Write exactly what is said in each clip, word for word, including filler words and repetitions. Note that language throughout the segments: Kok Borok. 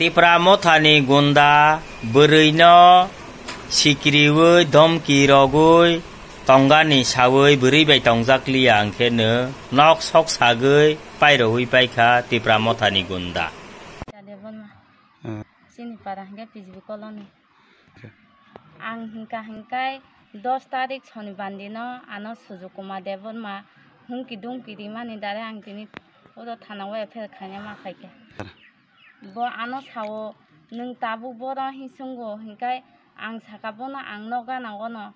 Tipra mothani gunda bwrwino sikriwi domki rogwi tongani sawi bwrwi bai tongjak liya hwnkhe no nok sok sagwi pairohwi paikha Tipra mothani gunda. Debonma. Ah. Chini para hwnkhe P G B colony. Ang hingka hingkai dos tarik Sonibar dino ano Suju Kumar Debbarma humki dumki rimani dare ang tini oro thana o F I R khaina ma phaikha. Bo ano sao, "Nwng tabuk boro hinswngo," hingkai ang saka, "Bono ang nok gana ono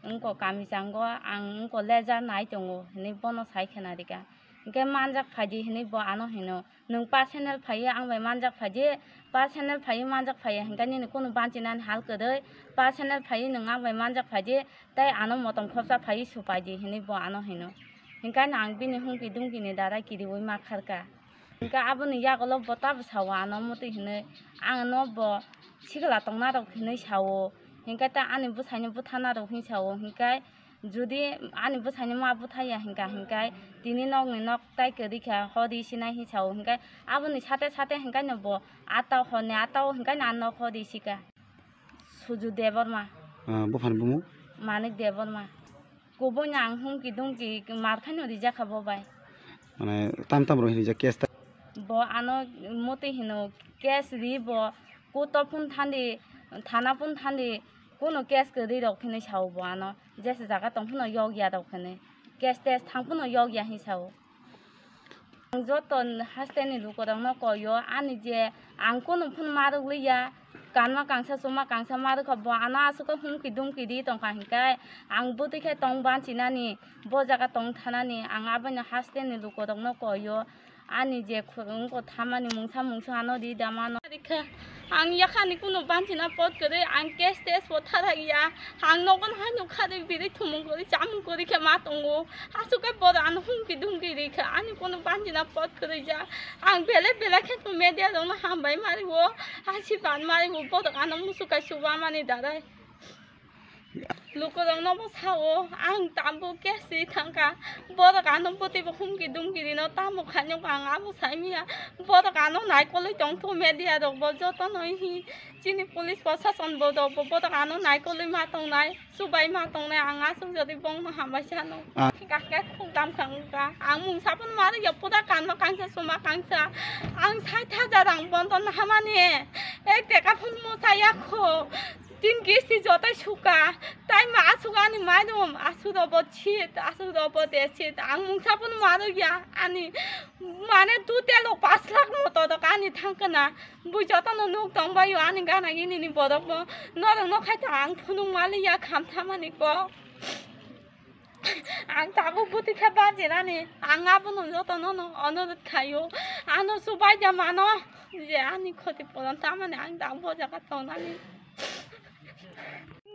wngko kami chango, ang wngko lejar nai tongo," hinwi bono sai khena rikha. Hingke manjak phaidi hinwi bo ano hino. Nwng personal phaiwi ang bai manjak phaidi, personal phaiwi manjak phaiya hingke nini kunu banchinani hal kwrwi, personal phaiwi nwng ang bai manjak phaidi, tei ano motom khopsa phaiwi supaidi hinwi bo ano hino. Hingke ang bini humki dumkini dara kiriwi ma kharkha. Hingke aboni yagulo bo tabo sao ano muti hinwi, ang no bo sikla tongnarok hinwi sao, hingke ta ani bwsaini bwthanarok hinwi sao, hingke Jodi ani bwsaini ma bwthaiya hingka hingkai tini nokni nok tai kwrwi kha hodi sinai hinwi sao hingkai aboni sate sate hingkaino bo atao honni atao hingkaino a nok hodi sika. Suju Debbarma. Ah, buphani bumung? Manik Debbarma. Kubuino ang humki dumki markhaino rijak kha bo bai. Mane tam tam rok hinwi rijak case ta? Bo ano muti hino case ri bo kuto phun thandi thana phun thandi kuno case kwrwi rok hinwi sao bo ano. Jesa jaga tong phano yokya rok hinwi. Case test thang phano yokya hinwi sao. Ang joto hasteni lukurokno koio, ani je ang kunu phano marwk liya, kanma kangsa chuma kangsa marwkha bo ano aswk humki dumki ri tongkha hinkai ang bwtwi khe tong banchinani, bo jaga tong thanani ang abono hasteni lukurokno koio. Ani je khoroknwi thamani mungsa mungsa ano ri da mano. Rikha, ang yakhani kuno banchina pot kwrwi, ang case test bo tharak ya. Ang nogon hai nukha de biri thumung kwrwi, chamung kwrwi khe ma tongo. Aswk khe bodo ano humki dumki rikha, ani kuno banchina pot kwrwi ja. Ang belai belai khe media rokno hambai mari o, asirwad mari o, bodo ano muchuk kai chuba mani darai. Lukurokno bo sao, ang tabuk case ri thangkha. Borok ano bwtwi bo humki dumki rino tamo khainok ang abo saimanya. Borok ano naikolwi tongtho media rok bo jotono hi. Chini police prosason bo rok bo borok ano naikolwi ma tongnai, chubai ma tongnai, ang aswk jodi bongno hambai sano. Ah. Kake khukdam khangkha. Ang mungsa phano ma rwya pura kanma kangsa chuma kangsa. Ang sait hajar ang bonton hamani. Ek teka phano muchaya kho. Tin kisti jotai suka, tai ma asuk ani mainom, asuk robo chit, asuk robo de chit, ang mungsa phano ma rwya, ani mane tu telo pas lakh moto rok ani thangkana, bui jotono nuk tongbaio ani gana gini ni borok bo, norok no khai ta ang phunuk ma liya kham thamani kok. Ang tabuk bwtwi khe bachinani, ang abono jotono no onurot khaio, ano chubai da mano je ani khoti puron tamani ang tabuk o jaga tongnani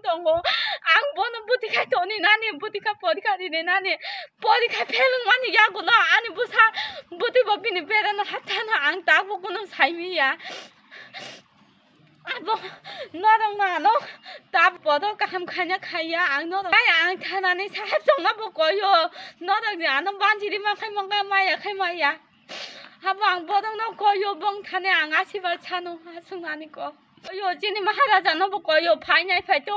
tongo. Ang bono bwtwi khe toni nani, bwtwi khe porikha rini nani, porikha fail wngmani yagulo ani bwsa bwtwi bo bini bereno hathano ang tabuk bono saimanya. Abo norok no ano ta bodo kaham khaina khaiya ang norok. Ai ang thanani sahab chongna bo koyo. Norok ni ano banjiri ma khai mangka maya khai maya. Abo ang bodo no koyo bong thani ang asibar chano asung ani ko. Koyo chini Maharaja no bo koyo phainai phaito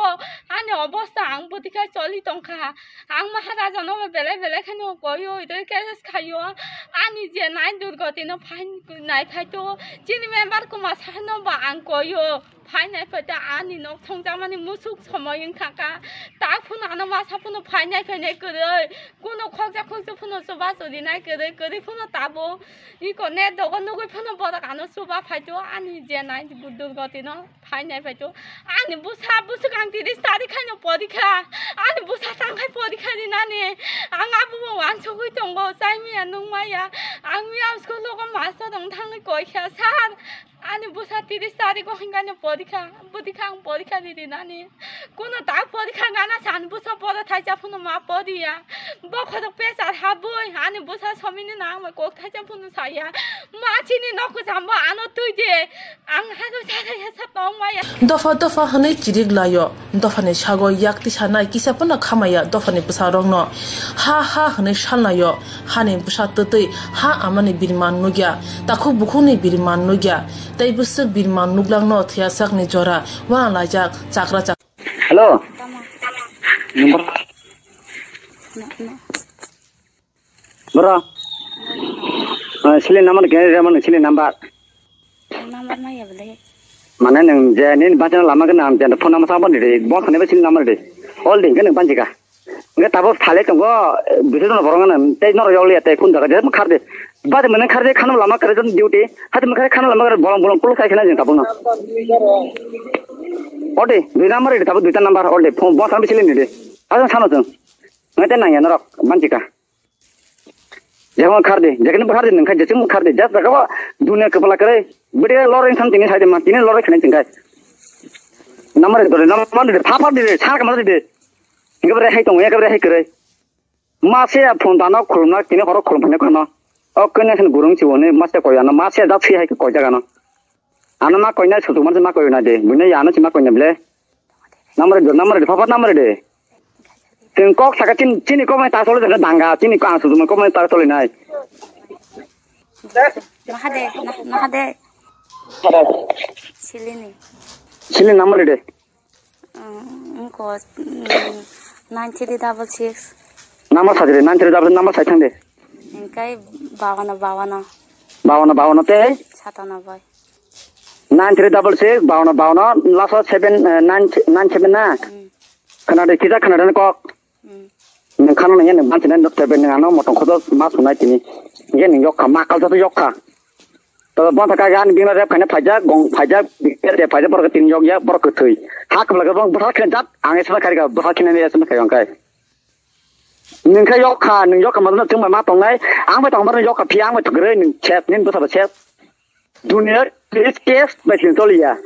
ani obosta ang bwtwi khe choli tongkha. Ang Maharaja no belai belai khe no koyo, idoi case khaio. Ani je nai durgoti no phain nai phaito. Chini member Kumar Saha no ba ang koyo. Phainai phaito ani nok thongjakmani musuk somoi wngkha kha. Ta phano ano masa phano phainai phainai kwrwi. Kuno khokjak khokjak phano chuba chudi nai kwrwi kwrwi phano tabo. Iko net dogo nugui phano borok ano chuba phaito. Ani je nai durgoti no. Phainai phaito. Ani bwsa bwswk ang tiris tarik haino porikha. Ani bwsa tangkhai porikha rinani. Ang abobo wansugui tongo, chaimaya nungmaya. Ang miya school logo master rok thangwi koikha, "Sir, ani bwsa tiris tarik o hinkhano porikha. Bwtwikha ang porikha ri rinani." Kuno ta porikha gana san bwsa poro thaisa phano ma poriya. Bokhorok pesar habwi ani bwsa somini nangma kok thaisa phano saya. Ma chini nok jambo ano twi de. Ang hano chara ya sa tong maya. Dopha dopha hwnwi chirik laio. Dophani sago yak tisa nai kisa phano khamaya dophani bwsarokno. Ha ha hwnwi salnaio. Hani bwsa twtwi ha amani biriman nukya. Takhuk bukhukni biriman nukya. Tei bwswk Birman nuglangno thwiyasak ni jora uanlaijak chakra chakra. Hello. Bro. Ah, sili number khe rema nung sili number. Number ma ya bole. Mane nung je nini bachana lama khe nang je phone number sabo de. Bo khane ba sili number de. All din khe nung banjika. Nge tabo thale tongo, eh, bisu jono borok nang tei noro yoli tei kun jaga je khar de. Ba de mane khar de khano lama kare jon duty. Hati mane khano lama kare bolong bolong kulu kai khana jeng tabo no. Ode, dui number de tabo duita number ode. Phone bo sami sili ni de. Ajan sano jeng. Nge te nang ya norok banjika. Jekon khardi, jekon khardi nang khai jechung khardi, just dakabo dunia kepala kere, bidi loreng thang tini sai de ma, tini loreng khane chingkai. Namar de, namar de, papa de, sar kamar de. Nge bre hai tong, nge bre hai kere. Ma se phone dano khulumna, tini horo khulum phane kono. O kene sen gurung chiwone, ma se koyano, ma se dak si hai koi jagano. Ano ma koinai sutuk man ma koinai de. Buino ya ano si ma koinai ble. Namre de, namre de, papa namre de. Tin kok saka tin, chini kok mai ta solo de danga, chini kok ang sutuk man kok mai ta solo nai. Nahade, nah-, nahade. Silini. Sili namre de. Ko nine three double six. Number sajre, nine three double number sai thang de. Engkai bawano bawano. Bawano bawano te. Satano boy. Nine three double six, bawano, bawano, last o seven, eh, nine, nine seven na? Hmm. Khana de, kisa khana de kok. Hmm. Nang khana nang yan bang sina nok tebe nang ano motong khodo mas sunai tini. Ye nang yok kha, ma kal jato yok kha. To bon thaka gan bingla rep khane phaijak, gong phaijak, bikte phaijak, borok tin yok ya, borok kwthwi. Ha kabla gabang bwthar khane jat, ang esna kari ga, bwthar khane esna kari ga kai. Nang kha yok kha, nang yok kha, ma chwng ma tongnai, ang bai tongbar yok kha, phi ang bai tongre, nang chet, nin bwsa ba chet. Dunia, please, case bai sin choliya.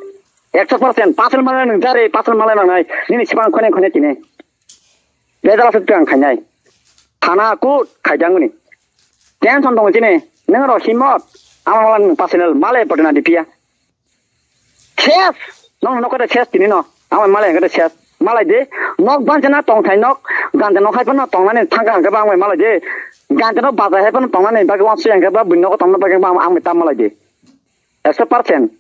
Ekso percent, pasal mala nang jare, pasal mala nang nai. Nini sibang khone khone tine. Bejala sut ang khainai. Thana kut khaidang ni. Tension dong tine. Nang ro himot. Ama mala nang personal male pade na dipia. Case. Nong nokore case tini no. Ama male ngade case. Malai de, nok banchana tongthai nok, ganja nok hai phano tongnani thangka hwnkhe ba ang bai malai de. Ganja nok baja hai phano tongnani bagwi wansuk hwnkhe ba buini nogo tongna bagwi ba ang bai ta malai de. Ekso percent.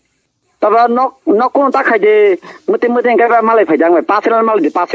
Tabo nok, nok kuno ta khai de, mwtwi mwtwi hwnkhe ba malai phai de ang bai, personal malai de, personal.